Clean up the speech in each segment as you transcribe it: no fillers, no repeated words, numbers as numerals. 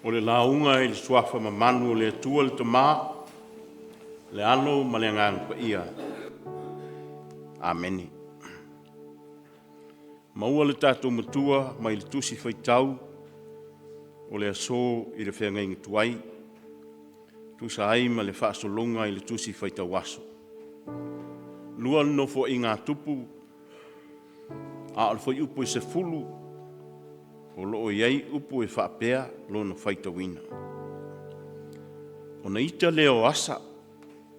O le lauga i le Suafa mamalu o le Atua le Tama, le Alo ma le Agaga Paia. Amene. Maua le tatou Matua mai le Tusi Faitau o le aso i le feagaiga tuai, tusa ai ma le faasologa i le Tusi Faitau Aso. Lua le Nofoaiga a Tupu, a o le fuaiupu e 10, o lo o i ai upu e faapea lona faitauina. Ona ita lea o Asa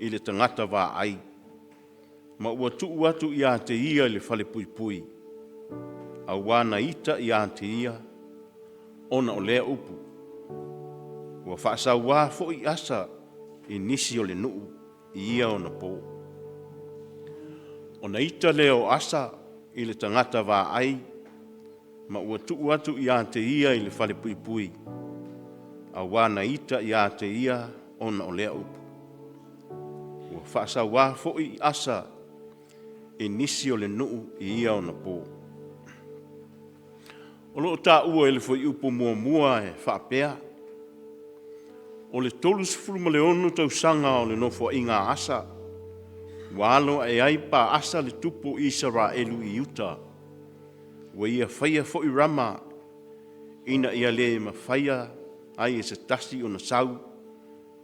i le tagata vaai, ma ua tuu atu ia te ia i le falepuipui, auā na ita ia te ia ona o lea upu. Ua faasauā foi Asa i nisi o le nuu i ia ona po. Ona ita lea o Asa i le tagata vaai ma ua tuu atu ia te ia i le falepuipui, auā na ita ia te ia ona o lea upu. Ua faasauā foi Asa i nisi o le nuu i ia ona po. O lo o taua i le fuaiupu muamua e faapea, O le 36 tausaga o le nofoaiga a Asa, ua alo ae ai Paasa le tupu o Isaraelu i Iuta, ua ia faia foi Rama ina ia le mafaia ai e se tasi ona sau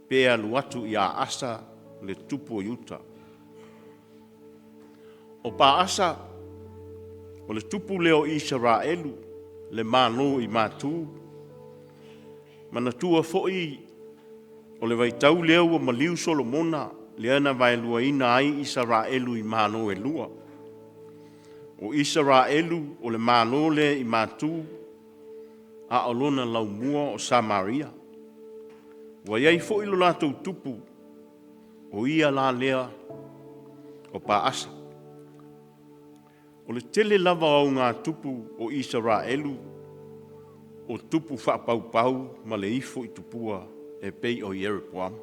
pe alu atu ia Asa le tupu o Iuta. O Paasa, o le tupu lea o Isaraelu, le Malo i Matu. Manatua foi o le vaitau lea ua maliu Solomona, lea na vaeluaina ai Isaraelu i malo e lua. O Isaraelu o le Malo lea i Matu, a o lona laumua o Samaria. Ua i ai foi lo latou tupu, o ia la lea o Paasa. O le tele lava o augatupu o Isaraelu o tupu faapaupau ma le ifo i tupua e pei o Ieropoama.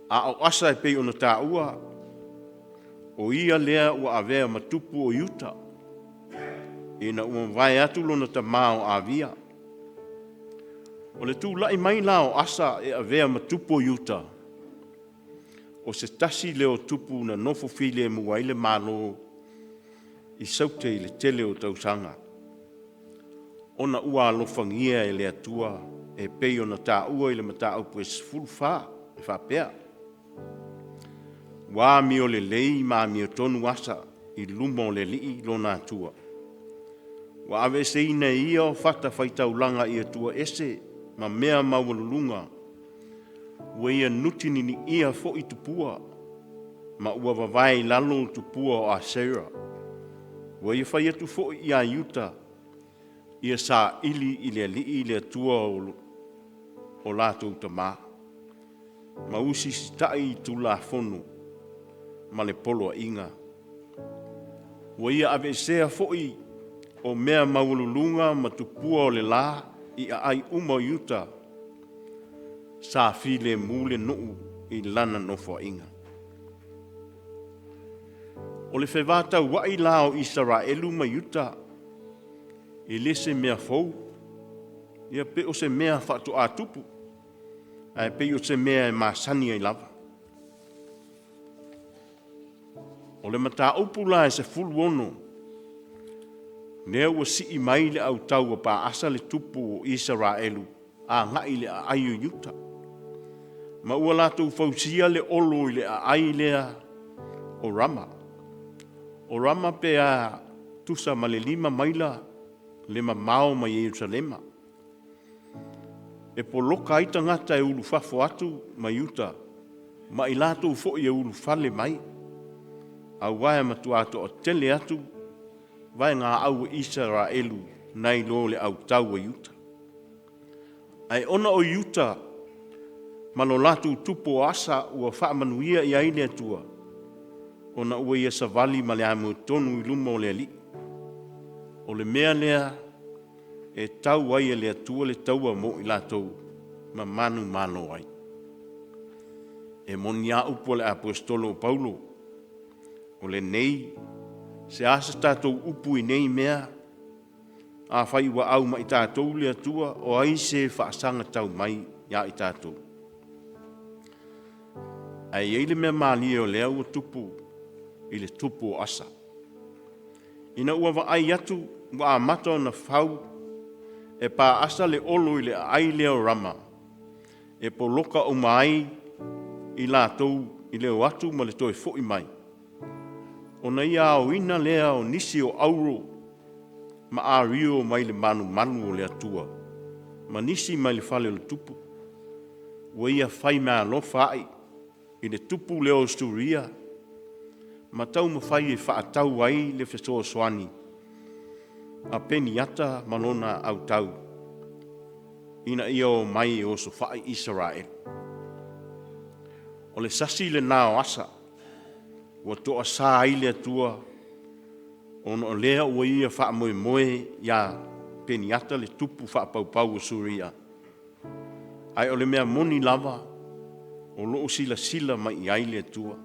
A o Asa e pei ona taua, o ia lea ua avea ma tupu o Iuta ina ua mavae atu lona tama o Avia. O le tulai mai la o Asa e avea ma tupu o Iuta, o se tasi lea o tupu na nofo filemu ai le Malo i Saute i le tele o tausaga, ona ua alofagia e le Atua e pei ona taua i le mataupu e 14 e faapea, Ua amio lelei ma amiotonu Asa i luma o le Alii lona Atua, ua aveeseina e ia o fatafaitaulaga i atua ese ma mea maualuluga, ua ia nutininiia foi tupua, ma ua vavae i lalo tupua o Asera. Ua ia fai atu foi ia Iuta ia saili i le Alii le Atua o latou tama, ma usisitai i Tulafono ma le poloaiga. Ua ia aveesea foi o mea maualuluga ma tupua o le la i aai uma o Iuta, sa filemu le nuu i lana nofoaiga. O le fevatauai la o Isaraelu ma Iuta, e le se mea fou, ia pe o se mea faatoa tupu, ae pei o se mea e masani ai lava. O le mataupu la e 16, lea ua sii mai le autau a Paasa le tupu o Isaraelu agai i le aai o Iuta, ma ua latou fausia le olo i le aai lea o Rama. O Rama pe a tusa ma le 5 maila le mamao mai Ierusalema. E poloka ai tagata e ulufafo atu mai uta ma i latou foi e ulufale mai, aua e matua toatele atu vaega au Isaraelu nai lo le autau a Iuta. Ae ona o Iuta ma lo latou tupu o Asa ua faamanuia i ai le Atua, ona ua ia savali ma le amiotonu i luma o le Alii. O le mea lea e tau ai e le Atua le taua mo i latou ma manumalo ai. E moni lava upu a le Aposetolo o Paulo, o lenei, se a se tatou upu i nei mea? Afai ua au ma i tatou le Atua, o ai se faasaga tau mai ia i tatou? Ae i ai le mea malie o lea ua tupu i le tupu o Asa. Ina ua vaai atu ua amata ona fau e Paasa le olo i le aai lea o Rama, e poloka uma ai i latou i le o atu ma le toe foi mai, ona ia aoina lea o nisi o auro ma ario mai le malumalu o le Atua, ma nisi mai le fale o le tupu. Ua ia faimeaalofa ai i le tupu lea o Suria ma taumafai e faatau ai le fesoasoani a Peniata ma lona autau ina ia omai e osofai Isaraelu. O le sasi lena o Asa ua toasa ai le Atua ona o lea ua ia faamoemoe ia Peniata le tupu faapaupau o Suria, ae o le mea moni lava o lo o silasila mai i ai le Atua.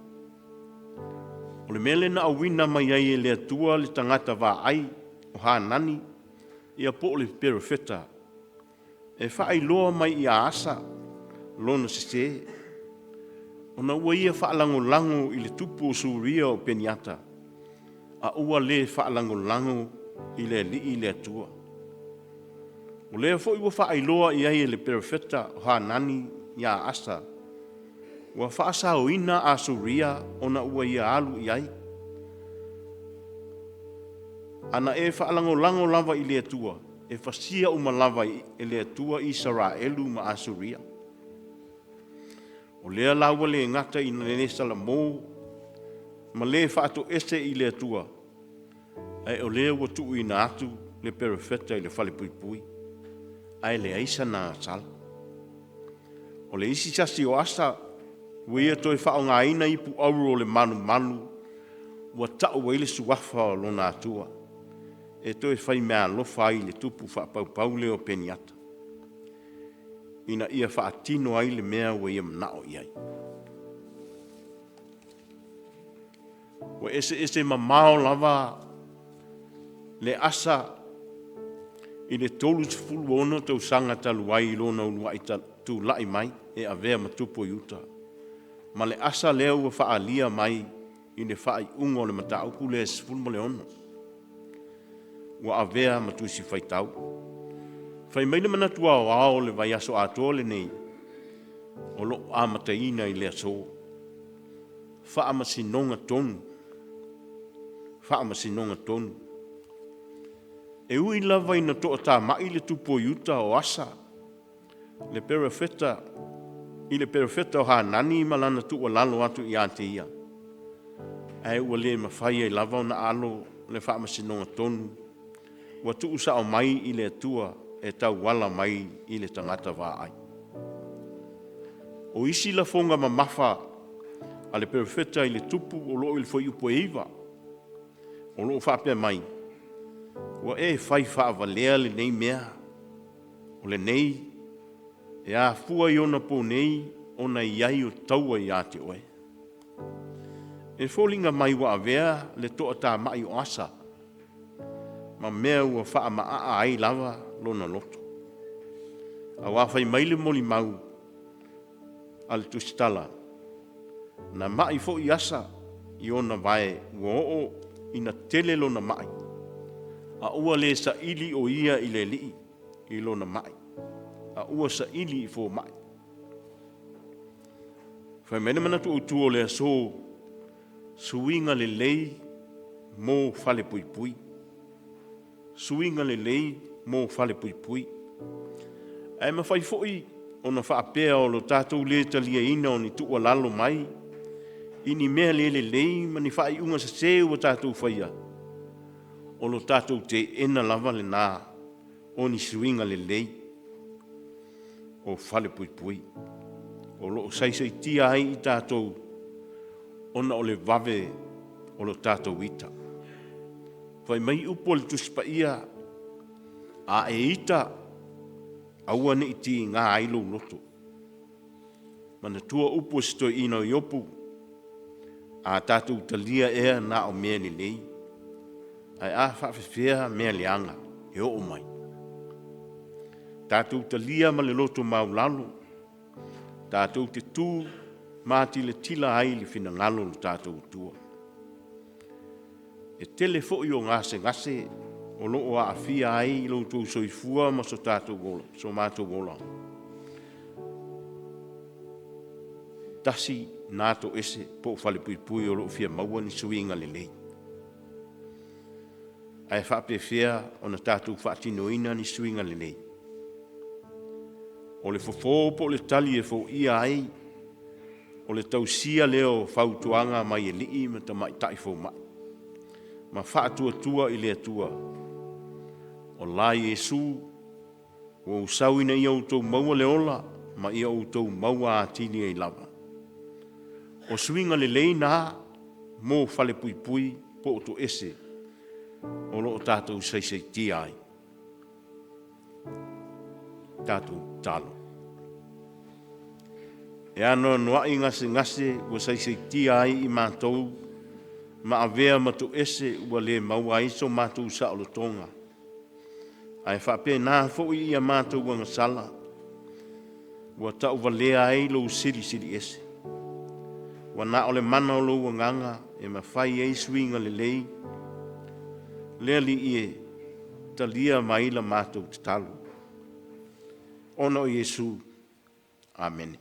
O le mea lea na auina mai ai e le Atua le tagata vaai o Hanani ia po o le perofeta e faailoa mai ia Asa lona sese, ona ua ia faalagolago i le tupu o Suria o Peniata, a ua le faalagolago i le Alii le Atua. O lea foi ua faailoa i ai e le perofeta o Hanani ia Asa, ua faasaoina Asuria ona ua ia alu i ai. Ana e faalagolago lava i le Atua, e fasia uma lava e le Atua Isaraelu ma Asuria. O lea la ua le gata ina le salamo ma le faatoese i le Atua, ae o lea ua tuuina atu le perofeta i le falepuipui, ae leai sana sala. O le isi sasi o Asa, ua ia toe faaaogaina ipu auro o le malumalu ua tau ai le suafa o lona Atua, e toe faimeaalofa ai i le tupu faapaupau lea o Peniata, ina ia faatino ai le mea ua ia manao i ai. Ua eseese mamao lava le Asa i le 36 tausaga talu ai i lona uluai tulai mai e avea ma tupu o Iuta, ma le Asa lea ua faaalia mai i le faaiuga o le mataupu lea e 16, ua avea ma Tusi Faitau. Fai mai le manatu aoao o le vaiaso atoa lenei o lo o amataina i le aso, Faamasinoga Tonu, Faamasinoga Tonu. E ui lava ina toatamai le tupu o Iuta o Asa le perofeta i le perofeta o Hanani ma lana tuualalo atu ia te ia, ae ua le mafai ai lava ona alo le faamasinoga tonu ua tuusao mai i le Atua e tauala mai i le tagata vaai. O isi lafoga mamafa a le perofeta i le tupu o lo o i le fuaiupu e 9, o lo o faapea mai, ua e fai faavalea lenei mea, o lenei e afua i onapo nei ona i ai o taua ia te oe. E foliga mai ua avea le toatamai o Asa ma mea ua faamaaa ai lava lona loto. Aua fai mai le molimau a le Tusitala, na mai foi Asa i ona vae ua oo ina tele lona mai, a ua le saili o ia i le Alii i lona mai, a ua saili i fomai. Fai mai le manatu autu o le aso, suiga lelei mo falepuipui. Suiga lelei mo falepuipui. Ae mafai foi ona faapea o lo tatou le taliaina o ni tuualalo mai i ni mea le lelei ma ni faaiuga sese ua tatou faia, o lo tatou teena lava lena o ni suiga lelei o falepuipui. O lo o saisaitia ai i tatou ona o le vave o lo tatou ita. Fai mai upu o le Tusi Paia, a e ita, aua ne i tiga ai lou loto. Manatua upu a si toeaina o Iopu, a tatou talia ea na o mea lelei, ae a faapefea mea leaga e e oo mai. Tatou talia ma le loto maualalo, tatou te tu matilatila ai i le finagalo o le tatou Atua. E tele foi o gasegase o lo o aafia ai lo outou soifua ma so matou ola, tasi na toese po o falepuipui o lo o fia maua ni suiga lelei. Ae faapefea ona tatou faatinoina ni suiga lelei? O le fofo po o le tali e foia ai, o le tausia lea o fautuaga mai alii ma tamaitai fomai, ma faatuatua i le Atua. O la Iesu ua ou sau ina ia outou maua le ola ma ia outou maua atili ai lava. O suiga lelei na mo falepuipui po o toese o lo o tatou saisaitia ai. Tatou tatalo. E anoanoai gasegase ua saisaitia ai i matou ma avea ma toese ua le maua ai so matou saolotoga, ae faapena foi ia matou agasala ua tauvalea ai lou Silisili Ese. Ua na o le mana o lou Agaga e mafai ai suiga lelei. Le Alii e, talia mai la matou tatalo, ona o Iesu. Amene.